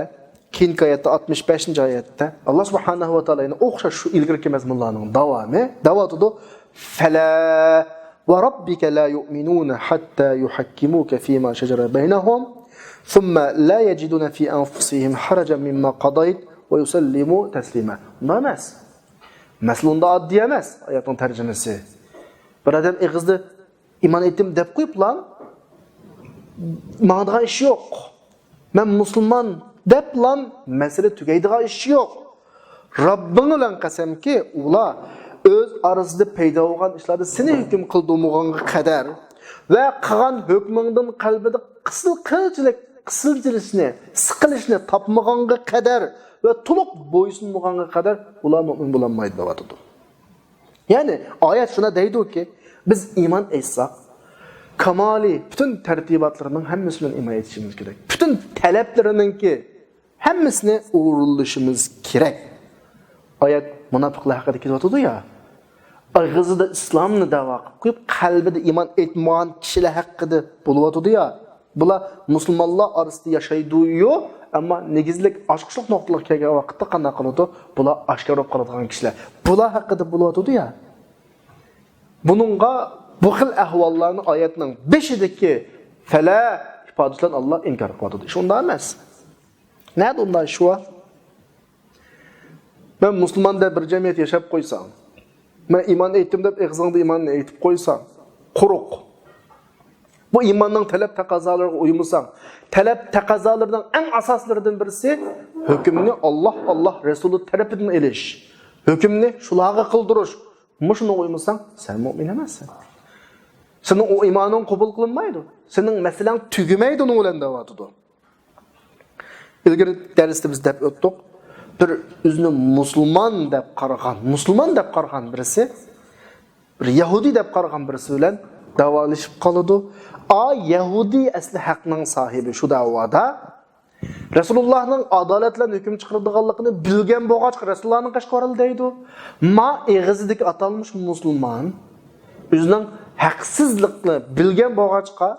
كېيىنكى ئايەتتە، ئاتمىش بەشىنچى ئايەتتە، ئاللاھ سۇبھانەھۇ ۋە تائالا يەنە ئوخشاش شۇ ئىلگىرىكى مەزمۇنلارنىڭ داۋامى دەۋاتىدۇ. فلا وربك لا يؤمنون حتى يحكموك فيما شجر بينهم ثم لا يجدون في أنفسهم حرجا مما قضيت ويسلموا تسليما. ئۇنداق ئەمەس. مەسىلە ئۇنداق ئاددىي ئەمەس، ئايەتنىڭ تەرجىمىسى. بىر ئادەم ئېغىزدا ئىمان ئېيتتىم دەپ قويۇپلا ماڭىدىغان ئىش يوق. مەن مۇسۇلمان دەپلا مەسىلە تۈگەيدىغان ئىش يوق. رەببىڭ بىلەن قەسەمكى، ئۇلار ئۆز ئارىسىدا پەيدا بولغان ئىشلاردا سېنى ھۆكۈم قىلدۇرمىغانغا قەدەر ۋە قىلغان ھۆكمۈڭدىن قەلبىدە قىسىل قىلچىلىك، قىسىلچىلىشنى، سىقىلىشنى تاپمىغانغا قەدەر ۋە تولۇق بويسۇنمىغانغا قەدەر ئۇلار مۆمىن بولالمايدۇ دەۋاتىدۇ. يەنى ئايەت شۇنى دەيدۇكى، بىز ئىمان ئېيتساق، كامالىي پۈتۈن تەرتىباتلىرىنىڭ ھەممىسى بىلەن ئىمان ئېيتىشىمىز كېرەك. پۈتۈن تەلەپلىرىنىڭكى ھەممىسىنى ئورۇنلىشىمىز كېرەك. ئايەت مۇناپىقلار ھەققىدە كېتىۋاتىدۇ يا. ئېغىزىدا ئىسلامنى دەۋا قىلىپ قويۇپ، قەلبىدە ئىمان ئېيتمىغان كىشىلەر ھەققىدە بولۇۋاتىدۇ يا. بۇلار مۇسۇلمانلار ئارىسىدا ياشايدۇ-يۇ، ئەمما نېگىزلىك ئاچقۇچلۇق نۇقتىلارغا كەلگەن ۋاقىتتا قانداق قىلىدۇ؟ بۇلار ئاشكارا بولۇپ قالىدىغان كىشىلەر. بۇلار ھەققىدە بولۇۋاتىدۇ يا. بۇنىڭغا، بۇ خىل ئەھۋاللارنى ئايەتنىڭ بېشىدىكى فەلە ئىپادىسى بىلەن ئاللاھ ئىنكار قىلىۋاتىدۇ. ئىش ئۇنداق ئەمەس. نەدە ئۇنداق ئىش بار؟ مەن مۇسۇلمان دەپ بىر جەمئىيەتتە ياشاپ قويساڭ، مەن ئىمان ئېيتتىم دەپ ئېغىزىڭدا ئىماننى ئېيتىپ قويساڭ، قۇرۇق. بۇ ئىماننىڭ تەلەپ تەقەززالىرىغا ئۇيمىساڭ، تەلەپ تەقەززالىرىنىڭ ئەڭ ئاساسلىرىدىن بىرسى ھۆكۈمنى ئاللاھ، ئاللاھ رەسۇلى تەرىپىدىن ئېلىش، ھۆكۈمنى شۇلارغا قىلدۇرۇش. مۇشۇنىڭغا ئۇيمىساڭ، سەن مۆمىن ئەمەسسەن. سېنىڭ ئۇ ئىمانىڭ قوبۇل قىلىنمايدۇ. سېنىڭ مەسىلەڭ تۈگىمەيدۇ ئۇنىڭ بىلەن دەۋاتىدۇ. ئىلگىرى دەرستە بىز دەپ ئۆتتۇق. بىر ئۆزىنى مۇسۇلمان دەپ قارىغان، مۇسۇلمان دەپ قارىغان بىرسى، بىر يەھۇدىي دەپ قارىغان بىرسى بىلەن داۋالىشىپ قالىدۇ. ئا، يەھۇدىي ئەسلى ھەقنىڭ ساھىبى شۇ دەۋادا. رەسۇلۇللاھنىڭ ئادالەت بىلەن ھۆكۈم چىقىرىدىغانلىقىنى بىلگەن بولغاچقا رەسۇلۇللاھنىڭ قېشىغا بارىدۇ دەيدۇ. ما ئېغىزىدىكى ئاتالمىش مۇسۇلمان ئۆزىنىڭ ھەقسىزلىقىنى بىلگەن بولغاچقا،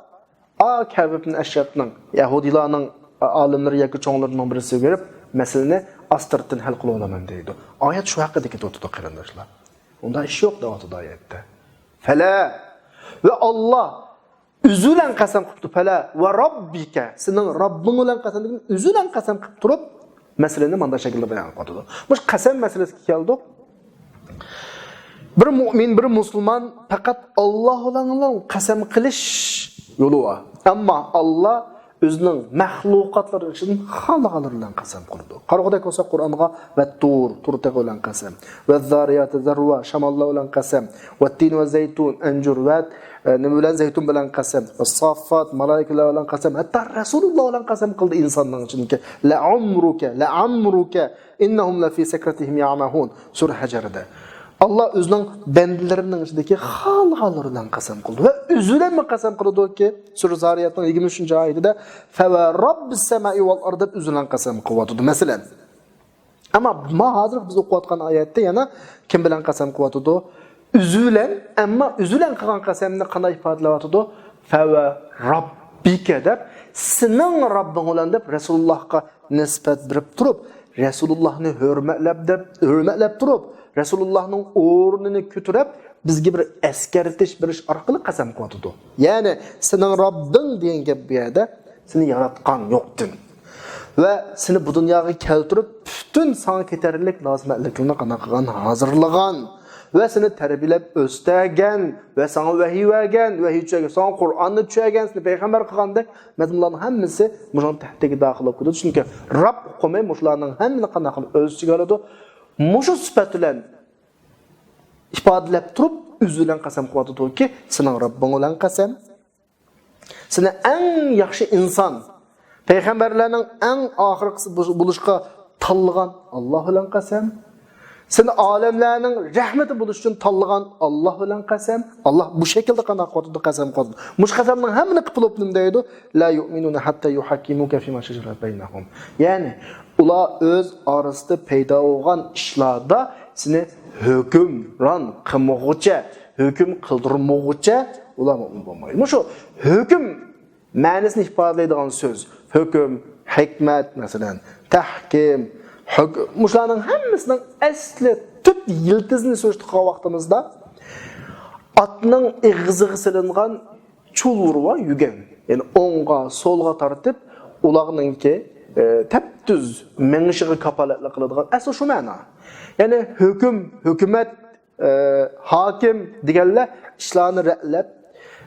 ئا، كەئب ئىبن ئەشرەفنىڭ، يەھۇدىيلارنىڭ ئالىملىرى ياكى چوڭلىرىنىڭ بىرسىگە بېرىپ، مەسىلىنى ئاستىرتىن ھەل قىلىۋالىمەن دەيدۇ. ئايەت شۇ ھەققىدە كېتىۋاتىدۇ، قېرىنداشلار. ئۇنداق ئىش يوق دەۋاتىدۇ ئايەتتە. فەلە ۋە ئاللاھ ئۆزى بىلەن قەسەم قىپتۇ. فەلە ۋە رەببىكە، سېنىڭ رەببىڭ بىلەن قەسەم دېگەن، ئۆزى بىلەن قەسەم قىپ تۇرۇپ، مەسىلىنى مانداق شەكىلدە بايان قىلىۋاتىدۇ. مۇشۇ قەسەم مەسىلىسىگە كەلدۇق. بىر مۆمىن، بىر مۇسۇلمان پەقەت ئاللاھ بىلەن قەسەم قىلىش يولى بار. ئەمما ئاللاھ ئۆزىنىڭ مەخلۇقاتلىرى ئىچىدىن خالىغانلىرى بىلەن قەسەم قىلىدۇ. قارىغۇدەك بولسا قۇرئانغا، ۋەتتۇر، تۇر تېغى بىلەن قەسەم. ۋەززارىياتى زەرۋا، شاماللار بىلەن قەسەم. ۋەتتىن ۋەززەيتۇن، ئەنجۈر، ۋەت، ئە، نېمە بىلەن، زەيتۇن بىلەن قەسەم. ۋەسساففات، مالايىكىلەر بىلەن قەسەم. ھەتتا رەسۇلۇللاھ بىلەن قەسەم قىلدى ئىنساننىڭ ئىچىدىكى. لەئەمرۇكە، لەئەمرۇكە، ئىننەھۇم لەفى سەكرەتىھىم يەئمەھۇن. سۈرە ھەجەردە. ئاللاھ ئۆزىنىڭ بەندىلىرىنىڭ ئىچىدىكى خالىغانلىرى بىلەن قەسەم قىلدى. ۋە ئۆزى بىلەنمۇ قەسەم قىلىدۇكى، سۈرە زارىياتنىڭ يىگىرمە ئۈچىنچى ئايىتىدە، فەۋە رەببىس سەمائى ۋەل ئەرز دەپ ئۆزى بىلەن قەسەم قىلىۋاتىدۇ. مەسىلەن، ئەمما ما ھازىرقى بىز ئوقۇۋاتقان ئايەتتە يەنە كىم بىلەن قەسەم قىلىۋاتىدۇ؟ ئۆزى بىلەن، ئەمما ئۆزى بىلەن قىلغان قەسەمنى قانداق ئىپادىلەۋاتىدۇ؟ فەۋە راببىكە دەپ، سېنىڭ رەببىڭ بىلەن دەپ رەسۇلۇللاھقا نىسبەت بېرىپ تۇرۇپ، رەسۇلۇللاھنى ھۆرمەتلەپ دەپ، ھۆرمەتلەپ تۇرۇپ، رەسۇلۇللاھنىڭ ئورنىنى كۆتۈرۈپ، بىزگە بىر ئەسكەرتىش بېرىش ئارقىلىق قەسەم قىلىۋاتىدۇ. يەنى سېنىڭ رەببىڭ دېگەن گەپ بۇ يەردە سېنى ياراتقان يوقتىن ۋە سېنى بۇ دۇنياغا كەلتۈرۈپ، پۈتۈن ساڭا كېتەرلىك لازىمەتلىكلىرىنى قانداق قىلغان، ھازىرلىغان ۋە سېنى تەربىيەلەپ ئۆستۈرگەن ۋە ساڭا ۋەھىي بەرگەن، ۋەھىي چۈشۈرگەن، ساڭا قۇرئاننى چۈشۈرگەن، سېنى پەيغەمبەر قىلغاندەك مەزمۇنلارنىڭ ھەممىسى مۇشۇنىڭ تەھتىگە داخىل بولۇپ كېتىدۇ. چۈنكى رەب ئۇقۇمى مۇشۇلارنىڭ ھەممىنى قانداق قىلىپ ئۆز ئىچىگە ئالىدۇ؟ مۇشۇ سۈپەت بىلەن ئىپادىلەپ تۇرۇپ، ئۆزى بىلەن قەسەم قىلىۋاتىدۇكى، سېنىڭ رەببىڭ بىلەن قەسەم. سېنى ئەڭ ياخشى ئىنسان، پەيغەمبەرلەرنىڭ ئەڭ ئاخىرقىسى بولۇشقا تاللىغان ئاللاھ بىلەن قەسەم. سېنى ئالەملەرنىڭ رەھمىتى بولۇش ئۈچۈن تاللىغان ئاللاھ بىلەن قەسەم. ئاللاھ بۇ شەكىلدە قانداق قىلىۋاتىدۇ؟ قەسەم قىلىۋاتىدۇ. مۇشۇ قەسەمنىڭ ھەممىنى قىلىپ بولۇپ نېمە دەيدۇ؟ لا يؤمنون حتى يحكموك فيما شجر بينهم. يەنى ئۇلار ئۆز ئارىسىدا پەيدا بولغان ئىشلاردا سېنى ھۆكۈمران قىلمىغۇچە، ھۆكۈم قىلدۇرمىغۇچە ئۇلار مۇئمىن بولمايدۇ. مۇشۇ ھۆكۈم مەنىسىنى ئىپادىلەيدىغان سۆز. ھۆكۈم، ھېكمەت، مەسىلەن، تەھكىم، ھۆك-، مۇشۇلارنىڭ ھەممىسىنىڭ ئەسلى تۈپ يىلتىزىنى سۈرۈشتۈرۈپ قىلغان ۋاقتىمىزدا، ئاتنىڭ ئېغىزىغا سېلىنغان چۇلۋۇر ۋە يۈگەن. يەنى ئوڭغا، سولغا تارتىپ، ئۇلارنىڭكى، ئە، تەپتۈز مېڭىشىغا كاپالەتلىك قىلىدىغان ئەسلى شۇ مەنا. يەنى ھۆكۈم، ھۆكۈمەت، ئە، ھاكىم دېگەنلەر ئىشلارنى رەتلەپ،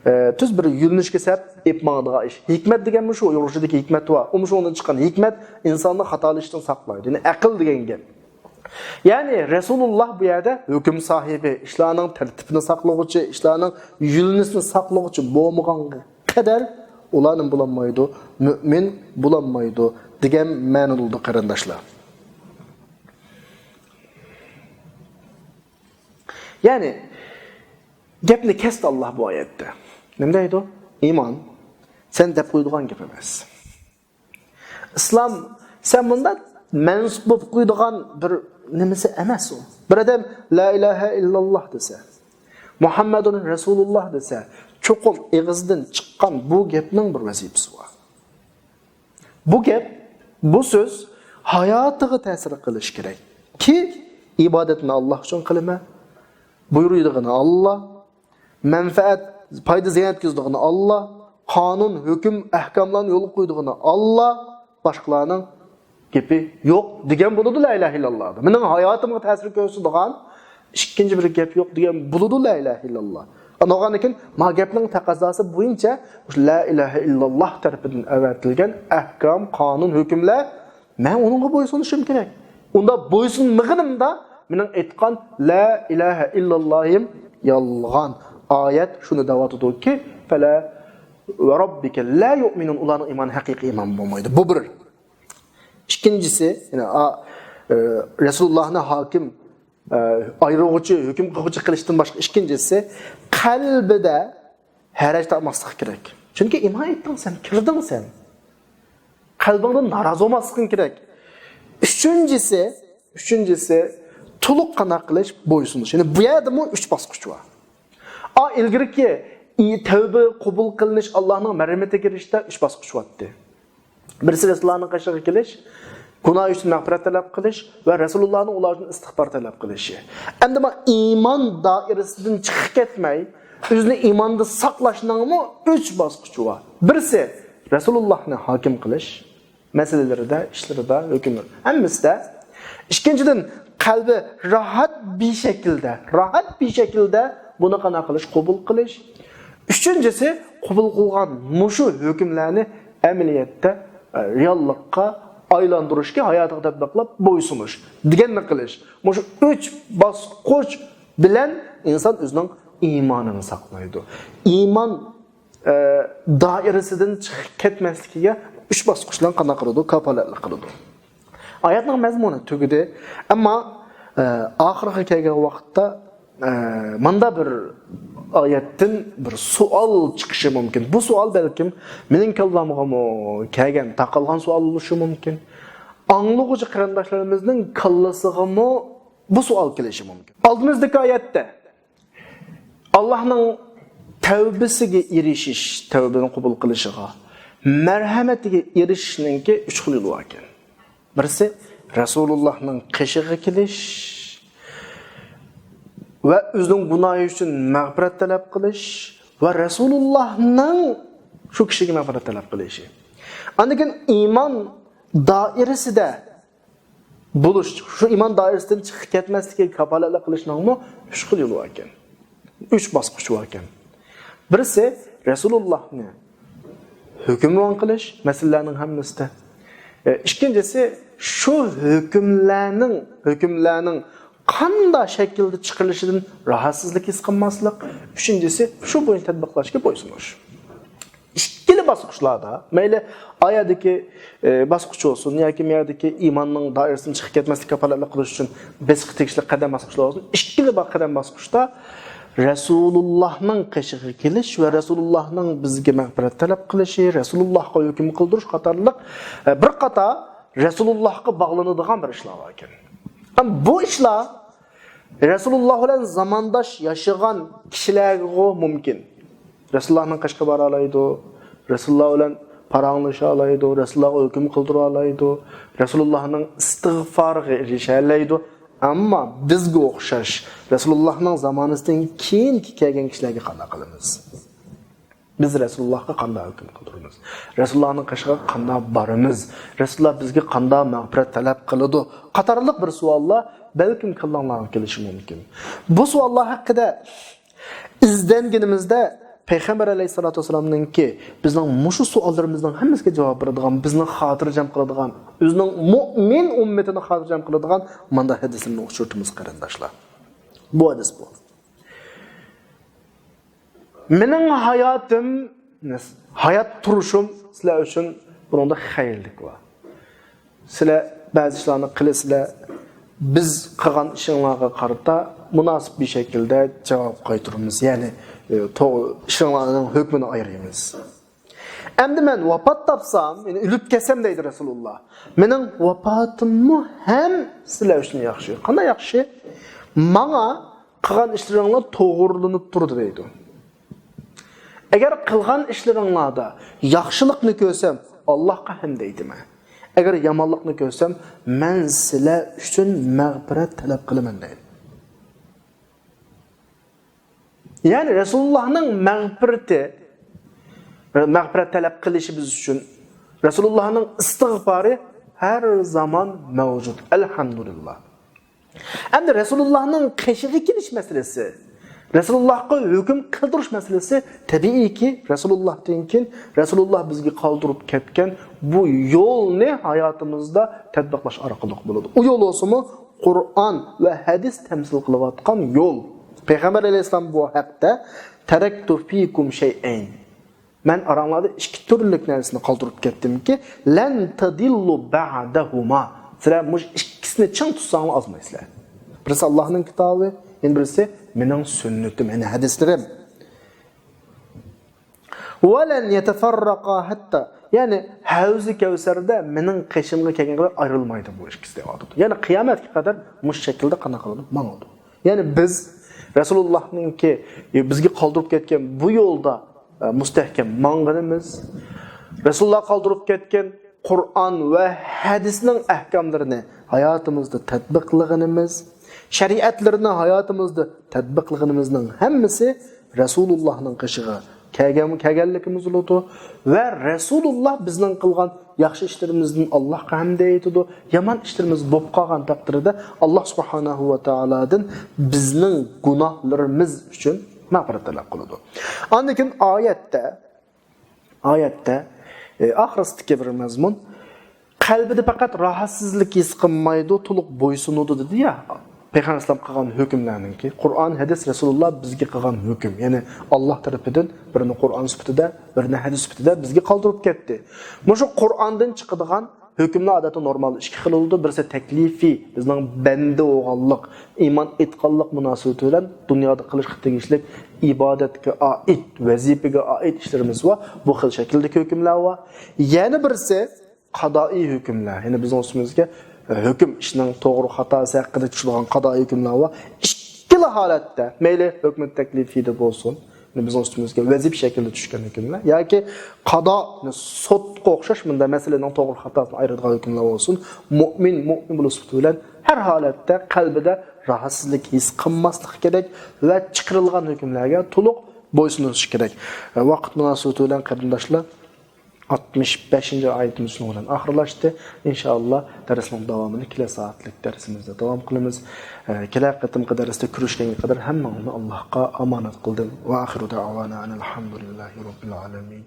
ئە، تۈز بىر يۆنىلىشكە سەپ ئېلىپ ماڭىدىغان ئىش. ھېكمەت دېگەنمۇ شۇ، ئۇيغۇرچىدىكى ھېكمەت بار. ئۇمۇ شۇنىڭدىن چىققان. ھېكمەت ئىنساننى خاتالىشىشتىن ساقلايدۇ. يەنى ئەقىل دېگەن گەپ. يەنى رەسۇلۇللاھ بۇ يەردە ھۆكۈم ساھىبى، ئىشلارنىڭ تەرتىپىنى ساقلىغۇچى، ئىشلارنىڭ يۆنىلىشىنى ساقلىغۇچى بولمىغانغا قەدەر ئۇلار نېمە بولالمايدۇ؟ مۆمىن بولالمايدۇ دېگەن مەنىدە بولىدۇ، قېرىنداشلار. يەنى گەپنى كەستى ئاللاھ بۇ ئايەتتە. نېمە دەيدۇ؟ ئىمان سەن دەپ قويىدىغان گەپ ئەمەس. ئىسلام سەن بۇنداق مەنسۇپ بولۇپ قويىدىغان بىر نېمىسى ئەمەس ئۇ. بىر ئادەم لا ئىلاھە ئىللاللاھ دېسە، مۇھەممەدۇن رەسۇلۇللاھ دېسە، چوقۇم ئېغىزدىن چىققان بۇ گەپنىڭ بىر ۋەزىپىسى بار. بۇ گەپ، بۇ سۆز ھاياتىغا تەسىر قىلىشى كېرەك. كى ئىبادەتنى ئاللاھ ئۈچۈن قىلىمەن، بۇيرۇيدىغىنى ئاللاھ، مەنپەئەت، پايدا زىيان يەتكۈزىدىغىنى ئاللاھ، قانۇن، ھۆكۈم، ئەھكاملارنى يولغا قويىدىغىنى ئاللاھ، باشقىلارنىڭ گېپى يوق دېگەن بولىدۇ لا ئىلاھە ئىللاللاھدا. مېنىڭ ھاياتىمغا تەسىر كۆرسىتىدىغان ئىككىنچى بىر گەپ يوق دېگەن بولىدۇ لا ئىلاھە ئىللاللاھ. ئاندىن كېيىن ما گەپنىڭ تەقەززاسى بويىچە مۇشۇ لا ئىلاھە ئىللاللاھ تەرىپىدىن ئەۋەتىلگەن ئەھكام، قانۇن، ھۆكۈملەر، مەن ئۇنىڭغا بويسۇنۇشۇم كېرەك. ئۇنداق بويسۇنمىغىنىمدا مېنىڭ ئېيتقان لا ئىلاھە ئىللاللاھىم يالغان. ئايەت شۇنى دەۋاتىدۇكى، فەلە ۋە راببىكە لا يۇئمىنۇن، ئۇلارنىڭ ئىمانى ھەقىقىي ئىمان بولمايدۇ. بۇ بىر. ئىككىنچىسى، يەنى، ئا، ئە، رەسۇلۇللاھنى ھاكىم، ئە، ئايرىغۇچى، ھۆكۈم قىلغۇچى قىلىشتىن باشقا ئىككىنچىسى، قەلبىدە ھەرەج تاپماسلىق كېرەك. چۈنكى ئىمان ئېيتتىڭ سەن، كىردىڭ سەن. قەلبىڭدىن نارازى بولماسلىقىڭ كېرەك. ئۈچىنچىسى، ئۈچىنچىسى، تولۇق قانداق قىلىش؟ بويسۇنۇش. يەنى بۇ يەردىمۇ ئۈچ باسقۇچ بار. ئا، ئىلگىرىكى ئى، تەۋبە قوبۇل قىلىنىش، ئاللاھنىڭ مەرھىمىتىگە ئېرىشىشتە ئۈچ باسقۇچ بارتتى. بىرسى رەسۇلۇللاھنىڭ قېشىغا كېلىش، گۇناھ ئۈچۈن مەغپىرەت تەلەپ قىلىش ۋە رەسۇلۇللاھنىڭ ئۇلار ئۈچۈن ئىستىغپار تەلەپ قىلىشى. ئەمدى ما ئىمان دائىرىسىدىن چىقىپ كەتمەي، ئۆزىنى ئىماندا ساقلاشنىڭمۇ ئۈچ باسقۇچى بار. بىرسى، رەسۇلۇللاھنى ھاكىم قىلىش، مەسىلىلىرىدە، ئىشلىرىدا، ھۆكۈمى، ھەممىسىدە. ئىككىنچىدىن، قەلبى راھەت بىر شەكىلدە، راھەت بىر شەكىلدە بۇنى قانداق قىلىش؟ قوبۇل قىلىش. ئۈچىنچىسى، قوبۇل قىلغان مۇشۇ ھۆكۈملەرنى ئەمەلىيەتتە، ئە، رېئاللىققا ئايلاندۇرۇشكە، ھاياتىغا تەتبىقلاپ بويسۇنۇش دېگەننى قىلىش. مۇشۇ ئۈچ باسقۇچ بىلەن ئىنسان ئۆزىنىڭ ئىمانىنى ساقلايدۇ. ئىمان ئە، دائىرىسىدىن چىقىپ كەتمەسلىكىگە ئۈچ باسقۇچ بىلەن قانداق قىلىدۇ؟ كاپالەتلىك قىلىدۇ. ئايەتنىڭ مەزمۇنى تۈگىدى. ئەمما، ئە، ئاخىرىغا كەلگەن ۋاقىتتا، ئە، ماندا بىر ئايەتتىن بىر سوئال چىقىشى مۇمكىن. بۇ سوئال بەلكىم مېنىڭ كاللامغىمۇ كەلگەن، تاقالغان سوئال بولۇشى مۇمكىن. ئاڭلىغۇچى قېرىنداشلىرىمىزنىڭ كاللىسىغىمۇ بۇ سوئال كېلىشى مۇمكىن. ئالدىمىزدىكى ئايەتتە ئاللاھنىڭ تەۋبىسىگە ئېرىشىش، تەۋبىنى قوبۇل قىلىشىغا، مەرھەمىتىگە ئېرىشىشنىڭكى ئۈچ خىل يولى باركەن. بىرسى، رەسۇلۇللاھنىڭ قېشىغا كېلىش ۋە ئۆزىنىڭ گۇناھى ئۈچۈن مەغپىرەت تەلەپ قىلىش ۋە رەسۇلۇللاھنىڭ شۇ كىشىگە مەغپىرەت تەلەپ قىلىشى. ئاندىن كېيىن ئىمان دائىرىسىدە بولۇش، شۇ ئىمان دائىرىسىدىن چىقىپ كەتمەسلىككە كاپالەتلىك قىلىشنىڭمۇ ئۈچ خىل يولى باركەن. ئۈچ باسقۇچى باركەن. بىرسى، رەسۇلۇللاھنى ھۆكۈمران قىلىش مەسىلىلەرنىڭ ھەممىسىدە. ئە، ئىككىنچىسى، شۇ ھۆكۈملەرنىڭ، ھۆكۈملەرنىڭ قانداق شەكىلدە چىقىرىلىشىدىن راھەتسىزلىك ھېس قىلماسلىق. ئۈچىنچىسى، شۇ بويىچە تەتبىقلاشقا بويسۇنۇش. ئىككىلا باسقۇچلاردا، مەيلى ئايەدىكى، ئە، باسقۇچ بولسۇن ياكى مۇ يەردىكى ئىماننىڭ دائىرىسىدىن چىقىپ كەتمەسلىك كاپالەتلىك قىلىش ئۈچۈن بېسىشقا تېگىشلىك قەدەم باسقۇچلار بولسۇن، ئىككىلا با-، قەدەم باسقۇچتا رەسۇلۇللاھنىڭ قېشىغا كېلىش ۋە رەسۇلۇللاھنىڭ بىزگە مەغپىرەت تەلەپ قىلىشى، رەسۇلۇللاھقا ھۆكۈم قىلدۇرۇش قاتارلىق، ئە، بىر قاتار رەسۇلۇللاھقا باغلىنىدىغان بىر ئىشلار باركەن. ئەمما بۇ ئىشلار رەسۇلۇللاھ بىلەن زامانداش ياشىغان كىشىلەرگىغۇ مۇمكىن. رەسۇلۇللاھنىڭ قېشىغا بارالايدۇ، رەسۇلۇللاھ بىلەن پاراڭلىشالايدۇ، رەسۇلۇللاھقا ھۆكۈم قىلدۇرالايدۇ، رەسۇلۇللاھنىڭ ئىستىغپارىغا ئېرىشەلەيدۇ. ئەمما بىزگە ئوخشاش رەسۇلۇللاھنىڭ زامانىسىدىن كېيىنكى كەلگەن كىشىلەرگە قانداق قىلىمىز؟ بىز رەسۇلۇللاھقا قانداق ھۆكۈم قىلدۇرىمىز؟ رەسۇلۇللاھنىڭ قېشىغا قانداق بارىمىز؟ رەسۇلۇللاھ بىزگە قانداق مەغپىرەت تەلەپ قىلىدۇ؟ قاتارلىق بىر سوئاللار بەلكىم كاللاڭلارغا كېلىشى مۇمكىن. بۇ سوئاللار ھەققىدە ئىزدەنگىنىمىزدە، پەيغەمبەر ئەلەيھىسسالاتۇ ۋەسسالامنىڭكى بىزنىڭ مۇشۇ سوئاللىرىمىزنىڭ ھەممىسىگە جاۋاب بېرىدىغان، بىزنى خاتىرجەم قىلىدىغان، ئۆزىنىڭ مۇئمىن ئۈممىتىنى خاتىرجەم قىلىدىغان مانداق ھەدىسلىرىنى ئۇچرىتىمىز، قېرىنداشلار. بۇ ھەدىس بۇ. مېنىڭ ھاياتىم، ھايات تۇرۇشۇم سىلەر ئۈچۈن بۇنىڭدا خەيرلىك بار. سىلەر بەزى ئىشلارنى قىلىسىلەر، بىز قىلغان ئىشىڭلارغا قارىتا مۇناسىپ بىر شەكىلدە جاۋاب قايتۇرىمىز. يەنى، ئى، تو-، ئىشىڭلارنىڭ ھۆكمىنى ئايرىمىز. ئەمدى مەن ۋاپات تاپسام، يەنى ئۆلۈپ كەتسەم دەيدۇ رەسۇلۇللاھ، مېنىڭ ۋاپاتىممۇ ھەم سىلەر ئۈچۈن ياخشى. قانداق ياخشى؟ ماڭا قىلغان ئىشلىرىڭلار توغرىلىنىپ تۇرىدۇ دەيدۇ. ئەگەر قىلغان ئىشلىرىڭلاردا ياخشىلىقنى كۆرسەم، ئاللاھقا ھەمدە ئېيتىمەن. ئەگەر يامانلىقنى كۆرسەم، مەن سىلەر ئۈچۈن مەغپىرەت تەلەپ قىلىمەن دەيدۇ. يەنى رەسۇلۇللاھنىڭ مەغپىرىتى، مەغپىرەت تەلەپ قىلىشى بىز ئۈچۈن، رەسۇلۇللاھنىڭ ئىستىغپارى ھەر زامان مەۋجۇت. ئەلھەمدۇلىللاھ. ئەمدى رەسۇلۇللاھنىڭ قېشىغا كېلىش مەسىلىسى، رەسۇلۇللاھقا ھۆكۈم قىلدۇرۇش مەسىلىسى، تەبىئىيكى، رەسۇلۇللاھتىن كېيىن رەسۇلۇللاھ بىزگە قالدۇرۇپ كەتكەن بۇ يولنى ھاياتىمىزدا تەتبىقلاش ئارقىلىق بولىدۇ. ئۇ يول بولسىمۇ قۇرئان ۋە ھەدىس تەمسىل قىلىۋاتقان يول. پەيغەمبەر ئەلەيھىسسالام بۇ ھەقتە، تەرەكتۇ فىكۇم شەيئەين، مەن ئاراڭلاردا ئىككى تۈرلۈك نەرسىنى قالدۇرۇپ كەتتىمكى، لەن تەدىللۇ بەئدەھۇما، سىلەر مۇشۇ ئىككىسىنى چىڭ تۇتساڭلار ئازمايسىلەر. بىرسى ئاللاھنىڭ كىتابى، يەنە بىرسى مېنىڭ سۈننىتىم، يەنى ھەدىسلىرىم. ۋەلەن يەتەفەررەقا ھەتتا، يەنى ھەۋزى كەۋسەردە مېنىڭ قېشىمغا كەلگەنگە قەدەر ئايرىلمايدۇ بۇ ئىككىسى دەۋاتىدۇ. يەنى قىيامەتكە قەدەر مۇشۇ شەكىلدە قانداق قىلىدۇ؟ ماڭىدۇ. يەنى بىز رەسۇلۇللاھنىڭكى، بىزگە قالدۇرۇپ كەتكەن بۇ يولدا، ئە، مۇستەھكەم ماڭغىنىمىز، رەسۇلۇللاھ قالدۇرۇپ كەتكەن قۇرئان ۋە ھەدىسنىڭ ئەھكاملىرىنى ھاياتىمىزدا تەتبىقلىغىنىمىز، شەرىئەتلىرىنى ھاياتىمىزدا تەتبىقلىغىنىمىزنىڭ ھەممىسى رەسۇلۇللاھنىڭ قېشىغا كەلگەن، كەلگەنلىكىمىز بولىدۇ. ۋە رەسۇلۇللاھ بىزنىڭ قىلغان ياخشى ئىشلىرىمىزدىن ئاللاھقا ھەمدە ئېيتىدۇ. يامان ئىشلىرىمىز بولۇپ قالغان تەقدىردە، ئاللاھ سۇبھانەھۇ ۋە تائالادىن بىزنىڭ گۇناھلىرىمىز ئۈچۈن مەغپىرەت تەلەپ قىلىدۇ. ئاندىن كېيىن ئايەتتە، ئايەتتە، ئە، ئاخىرسىدىكى بىر مەزمۇن، قەلبىدە پەقەت راھەتسىزلىك ھېس قىلمايدۇ، تولۇق بويسۇنىدۇ دېدى يا. پەيغەمبەر ئەلەيھىسسالام قىلغان ھۆكۈملەرنىڭكى، قۇرئان، ھەدىس، رەسۇلۇللاھ بىزگە قىلغان ھۆكۈم، يەنى ئاللاھ تەرىپىدىن بىرىنى قۇرئان سۈپىتىدە، بىرىنى ھەدىس سۈپىتىدە بىزگە قالدۇرۇپ كەتتى. مۇشۇ قۇرئاندىن چىقىدىغان ھۆكۈملەر ئادەتتە نورمال ئىككى خىل بولىدۇ. بىرسى تەكلىفىي، بىزنىڭ بەندە بولغانلىق، ئىمان ئېيتقانلىق مۇناسىۋىتى بىلەن دۇنيادا قىلىشقا تېگىشلىك ئىبادەتكە ئائىت، ۋەزىپىگە ئائىت ئىشلىرىمىز بار. بۇ خىل شەكىلدىكى ھۆكۈملەر بار. يەنە بىرسى، قادائىي ھۆكۈملەر، يەنى بىزنىڭ ئۈستىمىزگە ھۆكۈم، ئىشنىڭ توغرا خاتاسى ھەققىدە چۈشىدىغان قادائىي ھۆكۈملەر بار. ئىككىلا ھالەتتە، مەيلى ھۆكمى تەكلىپىدە بولسۇن، بىزنىڭ ئۈستىمىزگە ۋەزىپە شەكلىدە چۈشكەن ھۆكۈملەر ياكى قادا، سوتقا ئوخشاش مۇنداق مەسىلىنىڭ توغرا خاتاسىنى ئايرىدىغان ھۆكۈملەر بولسۇن، مۆمىن مۆمىن بولۇش سۈپىتى بىلەن ھەر ھالەتتە قەلبىدە راھەتسىزلىك ھېس قىلماسلىق كېرەك ۋە چىقىرىلغان ھۆكۈملەرگە تولۇق بويسۇنۇش كېرەك. ۋاقىت مۇناسىۋىتى بىلەن قېرىنداشلار، ئاتمىش بەشىنچى ئايىتىمىز شۇنىڭ بىلەن ئاخىرلاشتى. ئىنشائاللا، دەرسنىڭ داۋامىنى كېلەر سائەتلىك دەرسىمىزدە داۋام قىلىمىز. ئە، كېلەر قېتىمقى دەرستە كۆرۈشكەنگە قەدەر ھەممىڭلارنى ئاللاھقا ئامانەت قىلدىم. ۋە ئاخىرۇ دەئۋانا ئەنىل ھەمدۇلىللاھى رەببىل ئالەمىن.